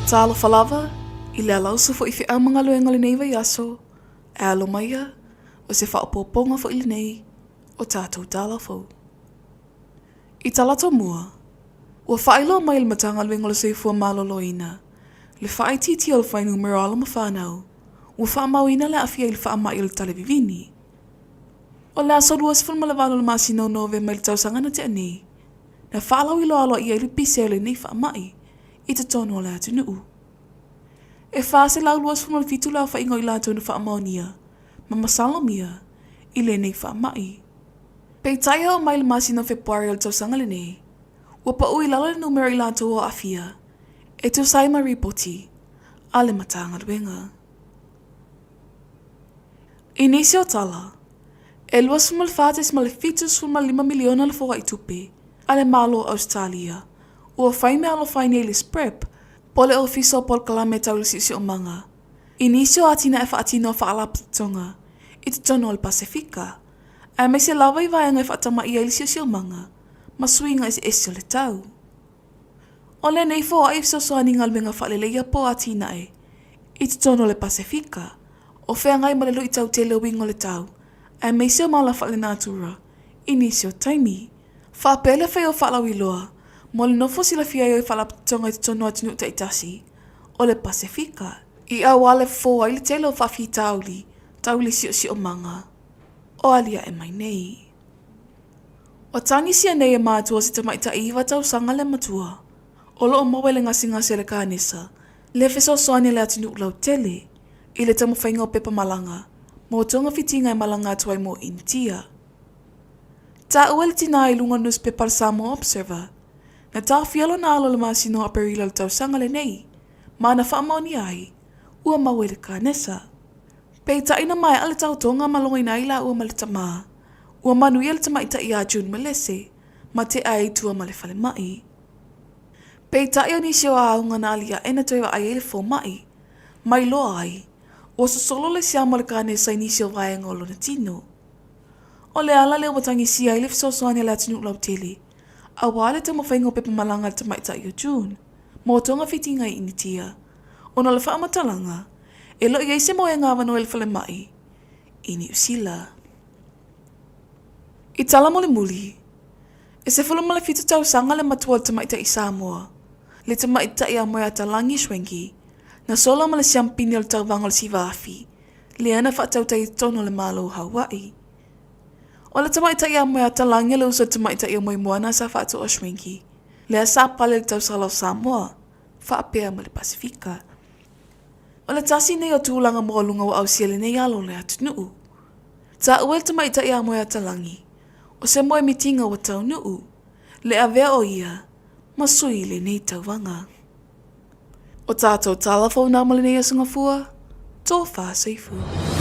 Talofa lava, i le alausu foi feau ma galuega o lenei vaiaso, e alo maia, o se faaopoopoga foi lenei o tatou tala fou. I Talato mua, ua faailoa mai e le Matagaluega o le Soifua Maloloina le faaitiitia o le fuainumera o alo ma fanau ua faamauina le aafia i le faamai o le talevivini. O le aso 28 o le masina o Novema i le tausaga na tea nei, na faalauiloa aloaia ai le pise o lenei faamai i totonu o le atunuu. E 427 le aofaiga o i latou na faamaonia ma masalomia i lenei faamai. Peitai e oo mai i le masina o Fepuari o le tausaga lenei, ua pau i lalo le numera o i latou o aafia e tusa ai ma ripoti a le Matagaluega. I nisi o tala, e $24.75 miliona le foai tupe a le Malo o Ausetalia ua fai meaalofa ai nei le SPREP po o le Ofisa o Polokalame Tau le Siosiomaga i nisi o atinae faatino a faalapotopotoga i totonu o le Pasefika, aemaise lava i vaega e faatamaia ai le siosiomaga ma suiga eseese o le tau. O lenei foai e fesoasoani i galuega faaleleia po o atinae i totonu o le Pasefika o feagai ma le luitau tele o uiga o le tau aemaise o mala faalenatura i nisi o taimi. Faapea le fai o faalauiloa mo le nofo silafia ai o faalapotopotoga i totonu o atunuu taitasi o le Pasefika i auala e fofo ai le tele o faafitauli tau i le siosiomaga o aliae mai nei. Ua tagisia nei e matua se tamaitai iva tausaga le matua o lo o maua i le gasegase o le kanesa le fesoasoani a le atunuu lautele i le taumafaiga o pepa malaga mo togafitiga e malaga atu ai mo Initia. Taua e le tinā i luga o le nusipepa a le Samoa Observer, na taofia lona alo i le masina o Aperila o le tausaga lenei ma na faamaonia ai ua maua i le kanesa. Peitai na maea le taotoga ma logoina ai lāua ma le tamā, ua manuia le tamaitai ia June Melese ma tea ai i tua ma le falemai. Peitai o nisi o auga na aliae na toe vaai ai le fomai, ma iloa ai, ua sosolo le siama o le kanesa i nisi o vaega o lona tino. O le ala lea ua tagisia ai le fesoasoani a le atunuu lautele, aua le taumafaiga o pepa malaga a le tamaitai o June mo togafitiga i Initia, ona o le faamatalaga e le o i ai se moega avanoa i le falemai i Niu Sila. I tala mulimuli, e 17 tausaga le matua o le tamaitai Samoa, le tamaitai a Moeatalagi Schwenke, na sola ma le siampini o le tauvaga o le siva afi, lea na faatautai i totonu o le Malo o Hawaii. O le tamaitai a Moeatalagi o le uso a le tamaitai o Moemoana sa faatoa Schwenke, lea sa pale i le tausala o Samoa, faapea ma le Pasefika. O le tasi nei o tulaga maualuga ua ausia lenei alo o le atunuu. Taua e le tamaitai a Moeatalagi, o se moemitiga ua taunuu, le avea o ia ma sui i lenei tauvaga. O tatou tala fou na mo lenei aso Gafua, tofa soifua.